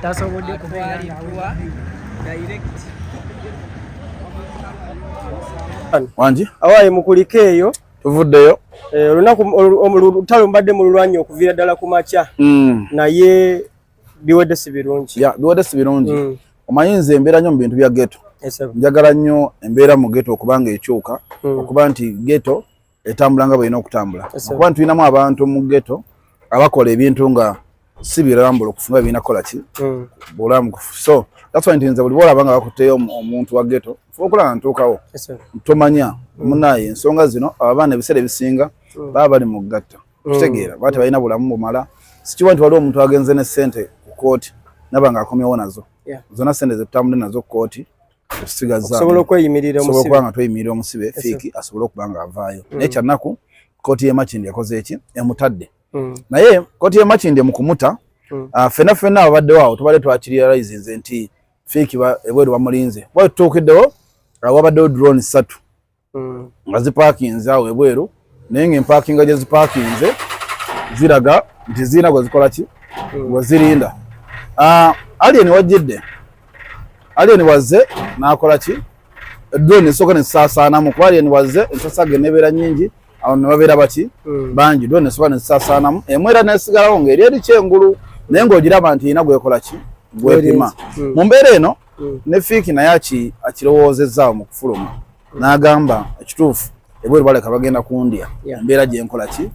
Tasobodde kubeera Wangi? Awaye mukulike eyo. Tuvuddeyo. Olunaku olutalo mbadde mululwanye okuviira ddala ku makya. Naye biwedde si birungi. Ya, biwedde si birungi. Omanyi nze embeera nnyo mu bintu bya ghetto. Njagala nnyo embeera mu ghetto okuba nga ekyuka, okuba nti ghetto etambula nga bw'erina okutambula. Okuba nti tulinamu abantu mu ghetto abakola ebintu nga si birambulukufu nga birina kukola ki? Bulambulukufu. So that's why nti nze buli bw'olaba nga bakutteyo omuntu wa ghetto, nfuba okulaba nga ntuukawo. Tomanya munaaye ensonga zino abaana ebiseera ebisinga baba bali mu kugatta. Kitegeera baba tebalina bulamu bumala. Sikiwa nti waliwo omuntu agenze ne ssente ku kkooti naba ng'akomyewo nazo. Zonna ssente ze tutambudde nazo ku kkooti tusigaza okusobola okweyimirira omusibe. Okusobola okuba nga tweyimirira omusibe Fiiki asobole okuba ng'avaayo. Naye kyannaku kkooti y'e Makindye yakoze eki? Emutadde. Naye kkooti y'e Makindye mu kumuta, ffenna ffenna ababaddewo awo tubadde twakirializinze nti Fiiki ebweru bamulinze. Kuba tutuukiddewo wabaddewo drone 3 nga zipaakinze awo ebweru, naye ng'empaakinga gye zipaakinze ziraga nti zirina gwe zikola ki? Gwe zirinda. Alien wajjidde, Alien wazze n'akola ki? Drone esooka ne zisaasaanamu, kuba Alien wazze ensasage n'ebeera nnyingi, awo ne babeera baki? Bangi. Drone esooka ne zisaasaanamu, emu era n'esigalawo ng'eri eri kyengulu, naye ng'ogiraba nti erina gwekola ki? Gwepima. Mu mbeera eno ne Fiiki naye akirowoozezza mu kufuluma n'agamba ekituufu ebweru baleka bagenda kundya embeera gye nkola ki?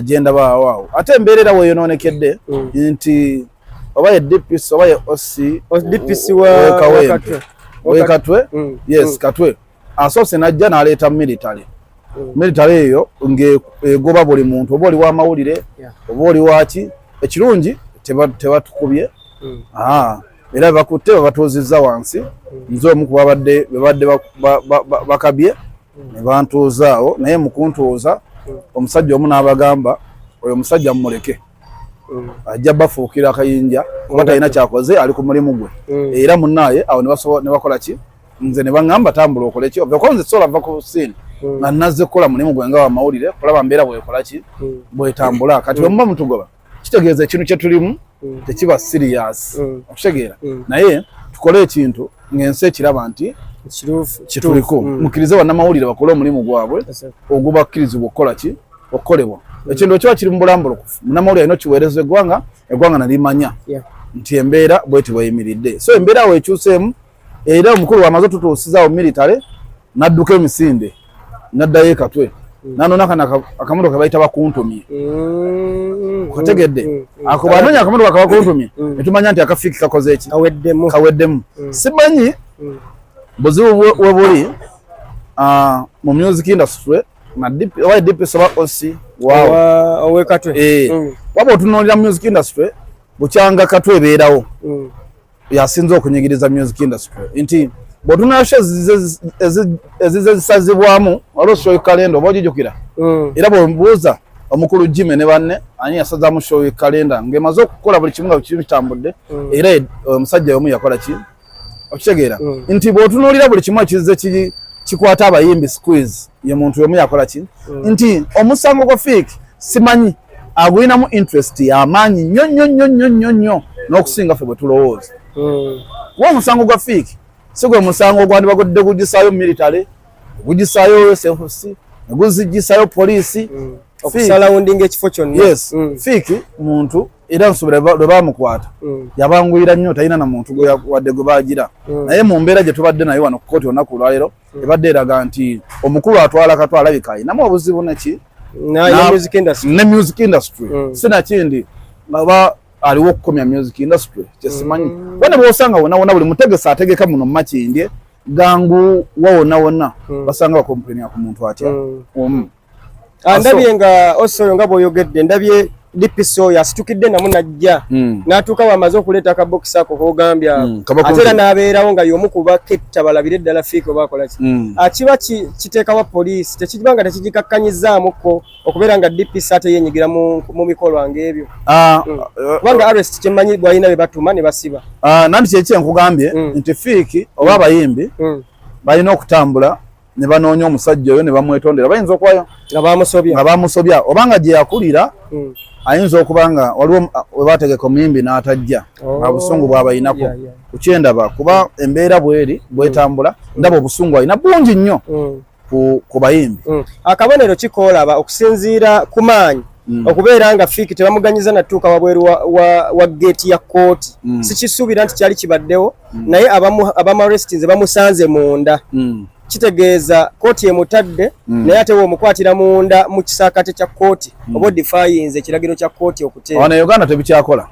Gye ndaba awo awo. Ate embeera era weeyonoonekedde nti oba ye DPC oba ye OC DPC wa Katwe, yes, Katwe asoose n'ajja n'aleeta military. Military eyo ng'egoba buli muntu, oba oli w'amawulire oba oli waki. Ekirungi tebatukubye, era bakutte babatuuzizza wansi. Nze omu ku babadde bebadde bakabye ne bantuuza awo, naye mu kuntuuza omusajja omu n'abagamba oyo omusajja mumuleke ajja bafuukira akayinja kuba talina kyakoze, ali ku mulimu gwe. Era munnaaye awo ne bakola ki? Nze ne baŋŋamba tambula okole ki? Ove nze sobola va ku scene nga nazze kukola mulimu gwe nga wamawulire, kulaba mbeera bwekola ki, bwetambula. Kati bwe muba mutugoba kitegeeza ekintu kye tulimu tekiba serious, okitegeera. Naye tukole ekintu ng'ensi ekiraba nti kituliko. Mukkirize bannamawulire bakole omulimu gwabwe ogubakkirizibwa okukola ki? Okukolebwa. Ekintu ekiba kiri mu bulambulukufu, munnamawulire alina okiweereza eggwanga, eggwanga nalimanya nti embeera bweti bweyimiridde. So embeera awo ekyuseemu, era omukulu wamaze otutuusizaawo military n'adduka emisinde n'addayo e Katwe n'anona kano akamotoka bayita bakuntumye. Okategedde? Ako bw'anoonya akamotoka kabakuntumye ne tumanya nti akafiiki kakoze eki? Kaweddemu. Simanyi buzibu we buli mu music industry na oba DPC oba OC ow'e Katwe. Waba otunuulira music industry bukyanga Katwe ebeerawo yasinze okunyigiriza music industry, nti bw'otunula show ezize zisazibwamu, waliwo show calendar oba ogijjukira, era bw'obuuza omukulu Jimmy ne banne ani yasazaamu show calendar ng'emaze okukola buli kimu nga kiri kitambudde, era omusajja omu yakola ki? Okitegeera nti bw'otunuulira buli kimu ekizze kikwata abayimbi squeeze, ye muntu omu yakola ki? Nti omusango gwa Fiiki simanyi agulinamu interest y'amaanyi nnyo nnyo nnyo nnyo nnyo nnyo n'okusinga ffe bwe tulowooza. Kuba omusango gwa Fiiki si gwe musango ogwandibagudde gugisaayo military, gugisaayo SFC, ne guzigisaayo poliisi, okusalawundinga ekifo kyonna. Yes, Fiiki muntu era nsuubira lwe baamukwata yabanguyira nnyo, talina na muntu wadde gwe baagira. Naye mu mbeera gye tubadde nayo wano ku kkooti olunaku olwaleero ebadde eraga nti omukulu atwala Katwe alabika alinamu obuzibu neki ne music industry, sinakindi oba aliwo okukomya music industry kyesimanyi. Kuba ne bw'osanga wonna wonna buli mutegesi ategeka muno mu Makindye Gangu wa wonna wonna basanga bakomplaininga ku muntu atya omu. Ndabye nga osoyo nga bw'oyogedde, ndabye DPC oyo asitukidde namu najja n'atuuka wamaze okuleeta akabokisi ako k'ogambye ako, ate era n'abeerawo nga y'omu ku baketta balabire ddala Fik oba akola ki. Kiba kiteekawa poliisi, tekiba nga tekigikakkanyizaamuko okubeera nga DPC ate yeenyigira mu bikolwa ng'ebyo? Kubanga arrest kyemmanyi bw'alina be batuma ne basiba. Nanti kyeki nkugambye nti Fik oba abayimbi balina okutambula ne banoonya omusajja oyo ne bamwetondera. Bayinza okubayo nga bamusobya, nga bamusobya, obanga gye yakulira ayinza okuba nga waliwo we bategeka omuyimbi n'atajja nga busungu bw'abayinako. Kukyendaba kuba embeera bweri bwetambula, ndaba obusungu alina bungi nnyo ku bayimbi. Akabonero kikoolaba okusinziira ku maanyi okubeera nga Fik tebamuganyiza natuuka wabweru wa geeti ya kkooti. Sikisuubira nti kyali kibaddewo, naye abamu arrestinze bamusanze munda. Kitegeeza kkooti emutadde, naye ate w'omukwatira munda mu kisaakate kya kkooti oba odefyinze ekiragiro kya kkooti okuteeka. Wano e Uganda tebikyakola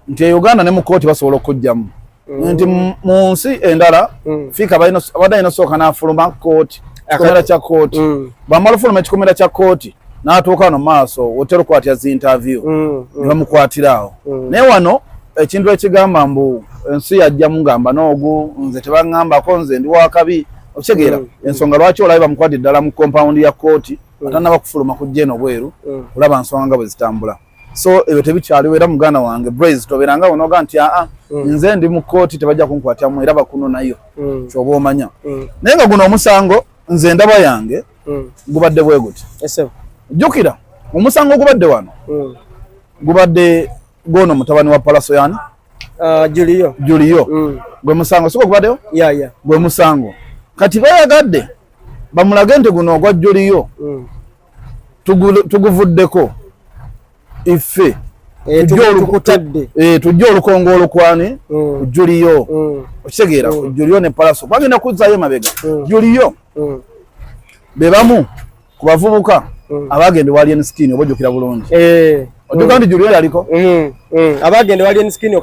nti e Uganda ne mu kkooti basobola okugjamu nti mu nsi endala Fik abadde alina osooka n'afuluma kkooti, kikomera kya kkooti. Bw'amala ofuluma ekikomera kya kkooti n'atuuka wano maaso wotera okukwatira zi interview ne bamukwatira awo. Naye wano ekintu ekigamba mbu ensi yajjamu ngamba n'ogu nze tebaŋŋambako, nze ndi wakabi, okitegeera? Ensonga lwaki olabe bamukwatira ddala mu compound ya kkooti atannaba kufuluma kujja eno bweru kulaba nsonga nga bwe zitambula. So ebyo tebikyaliwo. Era muganda wange Braze, tobeeranga onoga nti aa, nze ndi mu kkooti tebajja kunkwatiramu, era bakuno nayo kyoba omanya. Naye nga guno omusango nze endaba yange gubadde bwe guti. Jjukira omusango ogubadde wano gubadde gwono mutabani wa Palaso yani? Julio. Julio. Gwe musango siko gubaddewo? Yeah. Gwe musango. Kati bayagadde bamulage nti guno ogwa Julio tuguvuddeko ife. Tukutadde. Tujje olukongo olukwani ku Julio. Okitegeera? Ku Julio ne Palaso bagenda kuzzaayo emabega. Julio be bamu ku bavubuka abagenda ewa Alien Skin, oba ojjukira bulungi? Ojjukira nti Julio yaliko? Abagenda ewa Alien Skin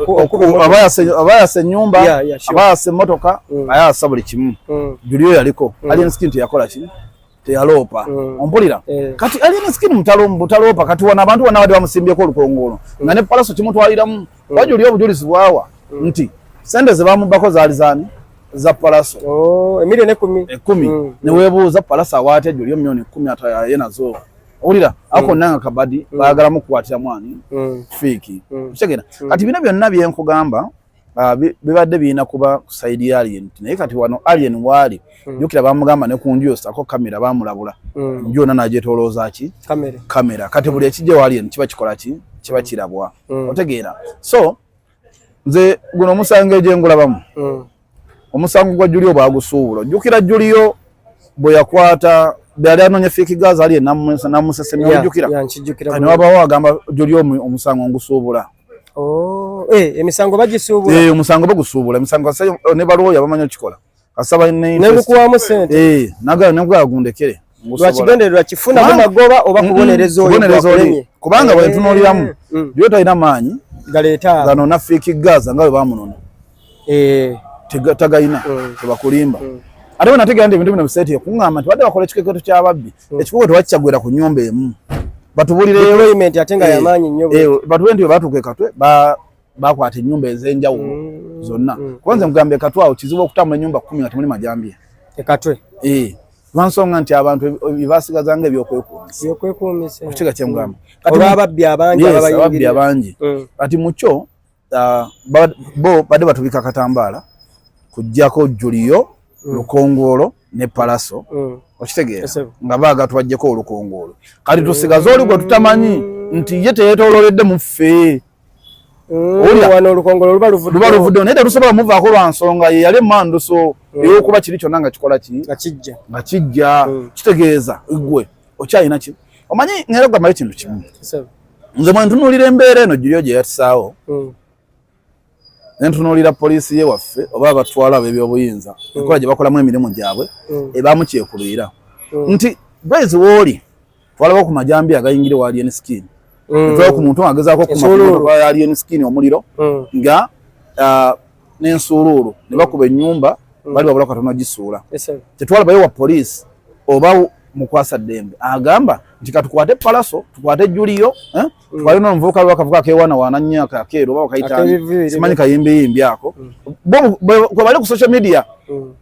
abayasa ennyumba, abayasa emmotoka, ayasa buli kimu. Julio yaliko. Alien Skin teyakola ki? Teyaloopa. Ompulira? Kati Alien Skin mutalo butaloopa. Kati wano abantu bonna badde bamusimbyeko olukongolo nga ne Palaso kimutwaliramu. Wajuli obujulizi bwawa nti sente ze bamubbako zaali zaani? Za Palaso. Oh, emiliyoni 10. 10. Neweebuuza Palaso awaatya Julio miliyoni 10 ataye nazo? Owulira ako? Nanga kabadi baagala mukukwatira mwani? Fik. Okitegeera? Kati bino byonna byenkugamba bibadde birina kuba ku side ya Alien, naye kati wano Alien waali, jjukira bamugamba ne ku nju yosako kamera, bamulabula nju yonna n'agyetoolooza ki? Kamera. Kamera. Kati buli ekijja wa Alien kiba kikola ki? Kiba kirabwa. Otegeera? So nze guno omusango egyengulabamu omusango gwa Julio bagusuubula. Ojjukira Julio bwe yakwata, bwe yali anoonya Fik Gaza, ali namusesemya? Ojjukira? Yeah, nkijjukira. Kati wabawo agamba Julio omusango ngusuubula. Oh, emisango bagisuubula? Eh, omusango bagusuubula. Emisango ne balooya bamanyi okikola kasaba ne Nengukuwamu sente. Eh, naga nenguga gundekere. Lwakigendererwa kifunamu magoba oba kubonereza oyo Kubonereza oli. gwakulemye? Kubanga bwe ntunuuliramu, Julio talina maanyi galeeta gano na Fik Gaza nga bwe bamunona. Tagayina. Tebakulimba. Ate bwe nategeera nti ebintu bino biseeti kuŋŋamba nti badde bakola ekikeketo ky'ababbi, ekikoko tewakikyagwera ku nnyumba emu, batubulireyo. Deployment ate nga yamaanyi nnyo. Batubulire nti bwe batuuka e Katwe bakwata ennyumba ez'enjawulo zonna. Kuba nze nkugamba, e Katwe awo kizibu okutambula ennyumba 10 nga temuli majambiya. E Katwe? Eh, lwansonga nti abantu bye basigazanga ebyokwekuumisa. Byokwekuumisa. Okitegeera kyengamba? Olw'ababbi abangi. Yes, ababbi ababayingirira. abangi. Kati mukyo bo badde batubika akatambaala kujjako Julio Lukongoolo ne Palaso. Okitegeera? Yes, sir. Nga baaga tubajjeko olukongoolo, kati tusigaze oli gwe tutamanyi nti ye teyeetoolooledde mu ffe. Owulira? Wano olukongolo luba luvudde. Luba luvuddewo, naye tetusobola muvaako lwa nsonga ye yali emanduso ey'okuba kiri kyonna nga kikola ki? Nga kijja. Nga kijja. Kitegeeza gwe okyalina ki omanyi ngera kugambayo ekintu kimu. Sir. Nze bwe ntunuulira embeera eno Julio gye yatusaawo, ne ntunuulira poliisi ye waffe oba abatwala ab'ebyobuyinza, enkola gye bakolamu emirimu gyabwe ebaamu kyekubiira nti Blaze wooli twalaba ku majambi agayingira ewa Alien Skin, twalaba ku muntu agezaako Ensuuluulu. okuma Alien Skin omuliro nga n'ensuuluulu ne bakuba ennyumba. Bali babula katono gisuula. Tetwalabayo wa poliisi oba mukwasa ddembe agamba nti katukwate Palaso, tukwate Juliyo, eh? Twali n'omuvubuka lwakavuka akewana wana nnyo akeeru oba bakayita simanyi kayimbiyimbi ako. Bo kwe bali ku social media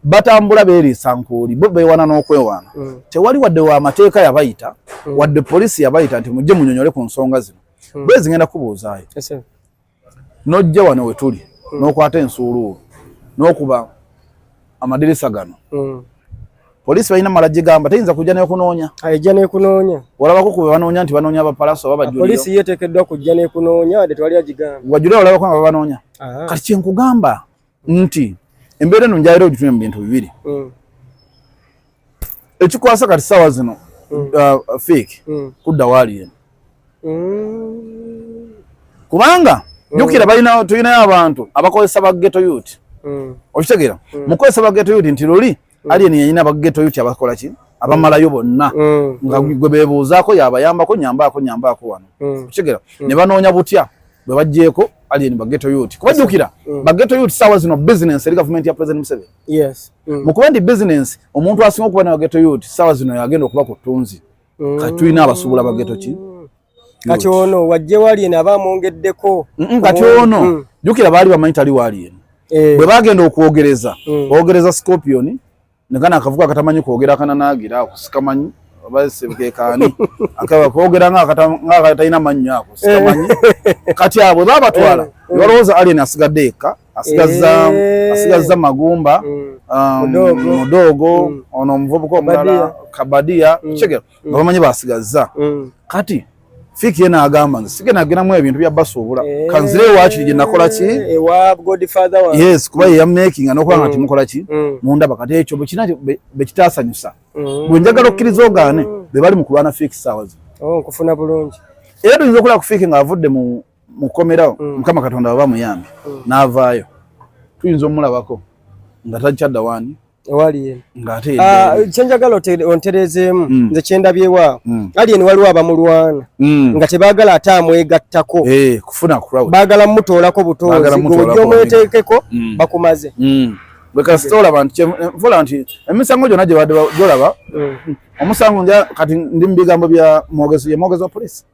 batambula beeriisa nkuuli, bo beewana n'okwewaana. Tewali wadde wa mateeka yabayita, wadde poliisi yabayita nti mujje munyonyole ku nsonga zino. Bwe zingenda kubuuzaayo, n'ojja wano we tuli, n'okwata ensuuluulu, n'okuba amadirisa gano, poliisi balina mala gigamba teyinza kujja nekunoonya. Ejja nekunoonya. Olabako ku banoonya nti banoonya Abapalaso oba Bajuliyo? Poliisi yeeteekeddwa kujja nekunoonya, wadde tewali agigamba. Wajuliyo olabako nga babanoonya? Kati kyenkugamba nti embeera eno njaira ogitumye mu bintu bibiri. Ekikwasa kati saawa zino Fik kudda waali eno, kubanga jjukira balina, tulinayo abantu abakozesa ba ghetto youth. Okitegeera? Mukozesa ba ghetto youth nti luli Alien yeyina ba ghetto youth abakola ki, abamalayo bonna, nga gwe beebuuzaako yabayambako, nyambaako nyambaako wano. Okitegeera? Ne banoonya butya bwe baggyeko Alien ba ghetto youth, kuba jjukira ba ghetto youth saawa zino business eri gavumenti ya President Museveni. Mu kuba nti business, omuntu asinga okuba ne ba ghetto youth saawa zino yagenda okuba ku ttunzi. Kati tulina abasuubula ba ghetto ki. Kati ono wajje wali eno aba amwongeddeko. Kati ono jjukira baali bamanyi tali waali eno. Bwe bagenda okwogereza, bogereza Scorpion negana akavuga akatamanyi kwogera, akananaagira ako sikamanyi oba sebukekaani, akaba kwogera ng'akatalina mannyo ako sikamanyi. Kati abo babatwala, balowooza Alien asigadde yekka, asigazza asigazza Magumba, Mudogo, ono omuvubuka omulala Kabadia. Kitegeera nga bamanyi basigazza. Kati Fiki ye n'agamba, nze sigenda agendamu ebintu bya basuubula, kanzire waakiri gye nakola ki, ewa godfather wa. Yes, kuba ye yamakinga n'okuba nga timukola ki, mundaba. Kati ekyo bwekina bekitaasanyusa, bwe njagala okkiriza ogaane, be bali mu kulwana Fiki saawa zino. Oh, nkufuna bulungi. Era tuyinza okulaba ku Fiki ng'avudde mu mukomerawo, Mukama Katonda baba muyambi n'avaayo, tuyinza omulabako nga takyadda wani. Ewali. Ng'ate Kyenjagala ontereezeemu, nze kyendabyewo, Alien waliwo abamulwana nga tebaagala ate amwegattako. Eh, kufuna crowd. Baagala mutoolako butoozi, gwe ojja omweteekeko, bakumaze. Bwe kasita olaba nti nfola nti emisango gyonna gye badde gyolaba, omusango nja kati ndi mu bigambo bya mwogezi, ye mwogezi wa poliisi.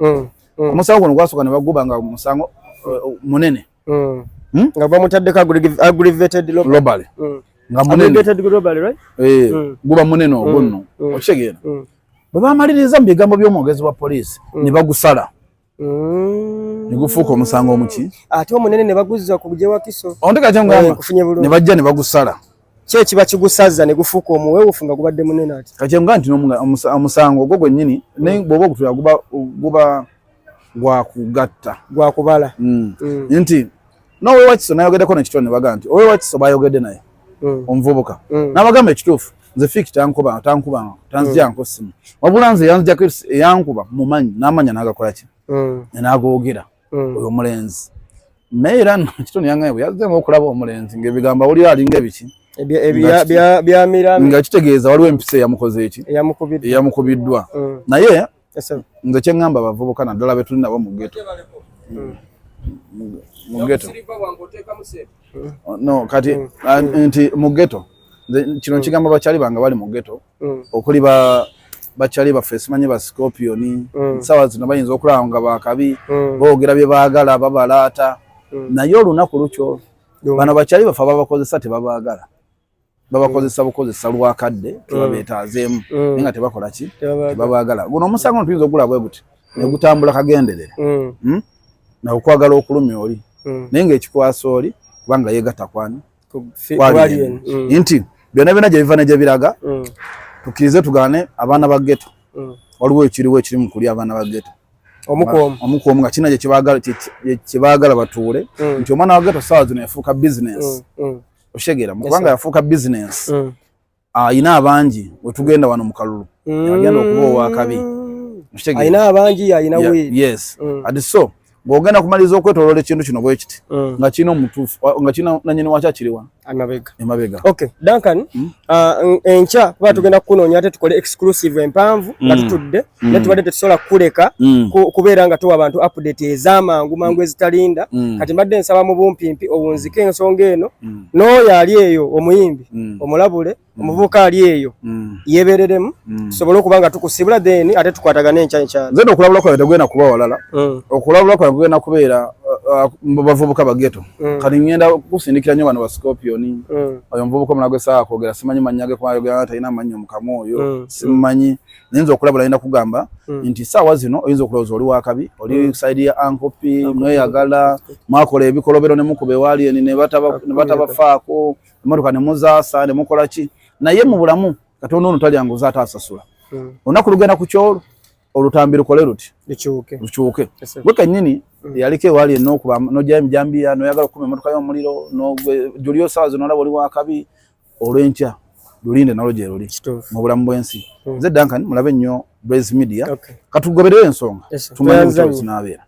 Omusango guno gwasooka ne baguba nga musango munene. Nga bamutaddeko aggravated robbery. Nga munene. Aggravated robbery, right? Eh, guba munene ogwo nno. Okitegeera? Bwe bamaliriza mu bigambo by'omwogezi wa poliisi, ne bagusala ne gufuuka omusango omuki. Ate omunene ne baguzza ku gyewakiso. Ondeka kyengamba. Nkufunye bulungi. Ne bajja ne bagusala. Ki ekiba kigusaza ne gufuuka omuweewufu nga gubadde munene ati? Kakyenga nti omusango ogwo gwennyini, naye bw'oba ogutula guba gwakugatta. Gwakubala. Nti n'owewakiso nayogeddeko nekitone, ne bagaa nti owewakiso bayogedde naye omuvubuka, n'abagamba ekituufu, nze Fiki tankuba, tankubanga, tanzijanko simu, wabula nze yanzijako eyankuba mumanyi, n'amanya n'agakola ki, n'agoogera oyo omulenzi. Naye era nno kitone yangaye bwe yazzeemu okulaba omulenzi ng'ebigambo awulira alinga ebiki Byamirami. Nga kitegeeza waliwo empisa eyamukoze eki. Eyamukubiddwa. Eyamukubiddwa. Naye nze kyeŋŋamba abavubuka, naddala be tuli nabo mu ghetto, mu ghetto no, kati nti mu ghetto, nze kino nkigamba bakyali bange bali mu ghetto, okuli ba bakyali baffe simanyi ba Scorpion, sawa zino bayinza okulaba nga bakabi, boogera bye baagala, babalaata, naye olunaku lukyo bano bakyali baffe ababakozesa tebabaagala, babakozesa bukozesa lwakadde kebabeetaazeemu, naye nga tebakola ki, tebabaagala. Guno omusango tuyinza ogula bwe guti ne gutambula kagenderere naokwagala okulumya oli, naye ng'ekikwasa oli kubanga yeegatta kwani, kwali nti byonna byonna gye biva ne gye biraga. Tukkirize tugaane, abaana ba ghetto, waliwo ekiriwo ekiri mu kulya abaana ba ghetto. Omukuomu. Omukuomu nga kirina gye kyebaagala batuule, nti omwana wa ghetto saawa zino yafuuka business. Okitegeera? Mu kubanga yafuuka business, ayina abangi, wetugenda wano mu kalulu agenda okuba owakabi. Okitegeera? Ayina abangi, ayina weed. Yes. Ati so bw'ogenda kumaliriza okwetoloola ekintu kino bwe kiti, nga kirina omutuufu, nga kirina nanyini wakyo akiriwa. Emabega. Emabega. Okay, Duncan, enkya kuba tugenda kukunoonya ate tukole exclusive empanvu nga tutudde, naye tubadde tetusobola kukuleka kubeera nga tuwa abantu update ez'amangu mangu ezitalinda. Kati mbadde nsaba mu bumpimpi owunzike ensonga eno, n'oyo ali eyo omuyimbi omulabule, omuvubuka ali eyo yeebereremu, tusobole okuba nga tukusibula, then ate tukwatagane enkya nkyala. Nze okulabula kwange tegenda kuba walala. Okulabula kwange kugenda kubeera mu bavubuka ba ghetto. Kati ngenda kusindikira nnyo bano ba Scorpion. Oyo omuvubuka omulala gwe saawa kwogera, simanyi mannya ge, kuba talina mannyo mu kamwa oyo. Simumanyi, naye nze okulabula alina kugamba nti saawa zino oyinza okulowooza oli wakabi, oli side ya Uncle P, mweyagala, mwakola ebikolobero ne mukuba ewalieni ne batabafaako, emotoka ne muzaasa ne mukola ki, naye mu bulamu Katonda ono talyanguza ate asasula. Olunaku lugenda ku kyolo olutambi lukole luti. Lukyuke. Lukyuke. Gwe kennyini yaliko ewali enokuba nojjayo emijambiya noyagala okukuma emotoka y'omuliro julio, saawa zino olaba oli wakabi, olw'enkya lulinde nalwo gye luli mu bulamu bw'ensi. Nze Duncan, mulabe nnyo Blaze Media. Katugoberere ensonga, tumanye butya bwe zinaabeera.